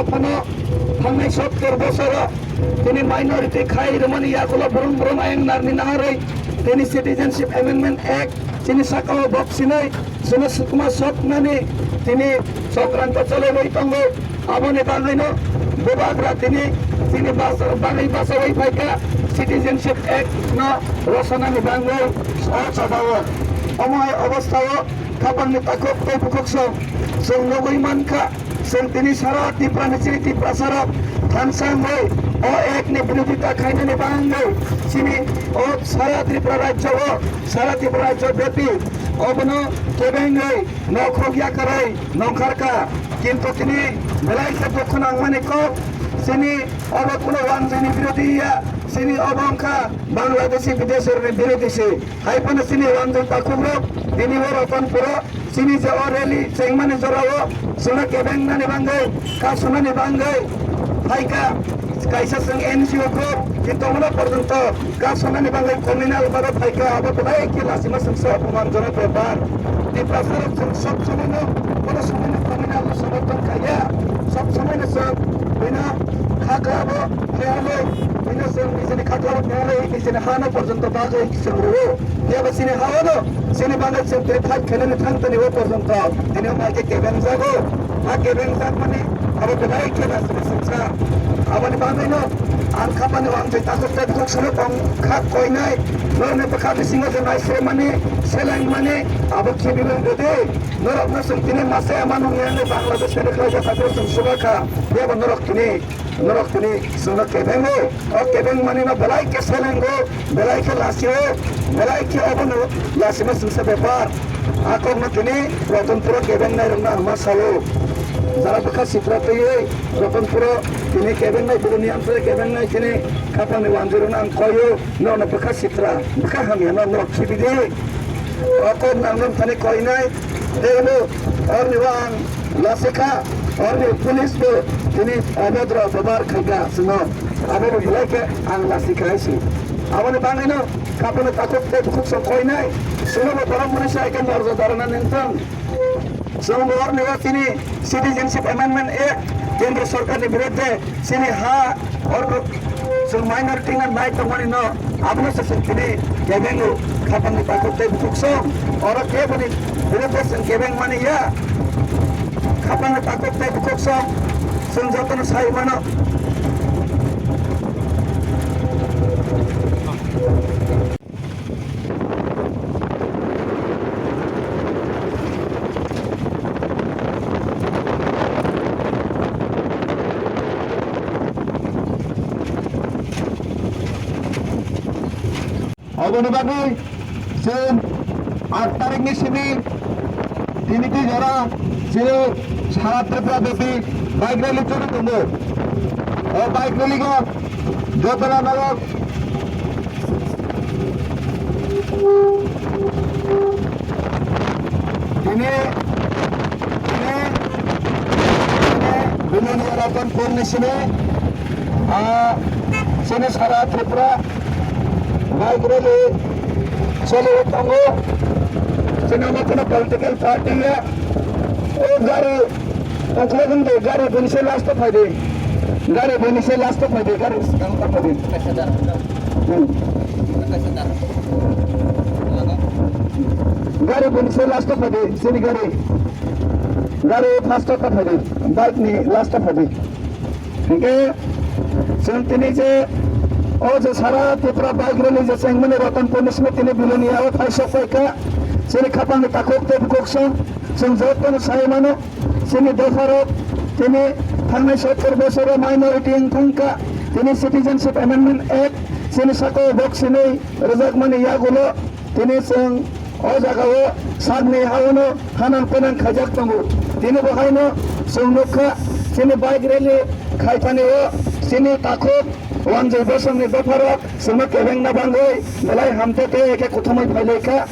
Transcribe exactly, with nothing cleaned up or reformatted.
Phano thangnai sottor bosoro tini minority khai rwmani yagulo brum brum ayang narni naharwi tini Citizenship Amendment Act chini sakao boksinai chwngno sukma soknani tini chokranto cholaiwi tongo. Aboni bagwino bubagra tini chini basa-, bagwi bachaui phaikha Citizenship Act no rosanani bagwi o jagao. Omo hai obostao khapangni takhuk tei bukhuksong chwng nugwi mankha. Chwng tini sara Tripura ni chini Tiprasa rok thansa wngwi o act ni birodita khainani bagwi chini o sara Tripura rajyo o, sara Tripura rajyo byapi obono kebengwi nokhorok yakarwi nongkharkha. Kintu tini belai khe dukhu nangmani kok, chini obo kuno wanjwini birodi ya, chini obo wngkha Bangladeshi bideshirokni birodi se. Hai phano chini wanjwi takhukrok tini o Ratanpuro chini je o rally chengmani jorao chwngno kebengnani bagwi, kasunani bagwi phaikha. Kaisa chwng N G O group, kintu omo porjonto kasunani bagwi communal baro phaikha, abo belai khe lachima chwngsa opomanjona bepar. Tiprasarok chwng sob somoino, kono somoino communal no somorthon khaiya, sob somoino chwng bini khaklabo phiyalo, bini chwng nijini khaklabo phiyalo, nijini hano porjonto bagwi chwng rwo. Phiya ba chini ha-o no, chini bagwi chwng tini fight khainani thang tani o porjonto. Tini o mai khe kebeng jago. Ha kebeng jak mani abo belai khe ba chini sengsa. Aboni bagwi no ang khapani o ang jai takhuk tei bukhuk sano tong kha koinai. Norokni bwkha bisingo je naisre mani, seleng mani, abo khibi mani rwdi. Norok no chwng tini masa ema nung yang Bangladesh ni khlai jak kha chwng suba kha. Phiya ba norok tini Norok tini chwngno kebengo, o kebeng manino belai khe selengo, belai khe lasio, belai khe obono lasima chwngsa bepar. A kokno tini Ratanpuro kebengnai rokno ang ma sao. Jara bwkha sitra twiwi Ratanpuro tini kebengnai, bini amchai kebengnai tini khapangni wanjwi rokno ang koio, norokno bwkha sitra, bwkha hamya no norok khibi di. O kok nang nang thani koinai, tei bo orni o ang lasikha, orni police bo tini obodro babar khaikha chwngno. Abo bo belai khe ang lasikha hai se. Aboni bagwino khapano takhuk tei bukhuk song koinai, chwngno bo borok mani sai khe morja dharana nengthang. Chwng bo orni o tini Citizenship Amendment Act, Kendra Sorkarni birudde chini ha, oro chwng minority no nai tongmani no, abono se chwng tini kebengo, khapangni takhuk tei bukhuk song, oro keboni birudde chwng kebeng mani ya, khapangni takhuk tei bukhuk song, chwng jotono sai mano. Oboni bagwi chwng aat tarikni simi tini twi jora chwng sara Tripura byapi bike rally choli tongo. O bike rally o jotono norok Tini, tini, tini Bilonia Ratanpur ni simi, ah, chini sara Tripura bike rally choli tongo. Chini omo kheno political party ya, o gari Ukulok wng de, gari bini se last o phai de. Gari bini se last o phai de, gari swkang o phai de. Hmm. Gari bini se last o phai de, sini gari. Gari first o phai de, bike ni last o phai de. Hingke chwng tini je, o je sara Tripura bike rally je chengmani Ratanpur ni simi tini Bilonia o phai sok pai kha. Chini khapang ni takhuk tei bukhuk song, chwng jotono sai mano. Chini dopharok tini thangnai sottor bosoro minority wng thangkha. Tini Citizenship Amendment Act chini sakao bok swnwi rwjakmani yagulo tini chwng o jagao sakni haono hanang penang khaijak tongo. Tini bo haino chwng nukha chini bike rally khaithani o chini takhuk wanjwi bosongni dopharok chwngno kebengna bangwi belai hamte tei ekhe kuthumwi phailaikha.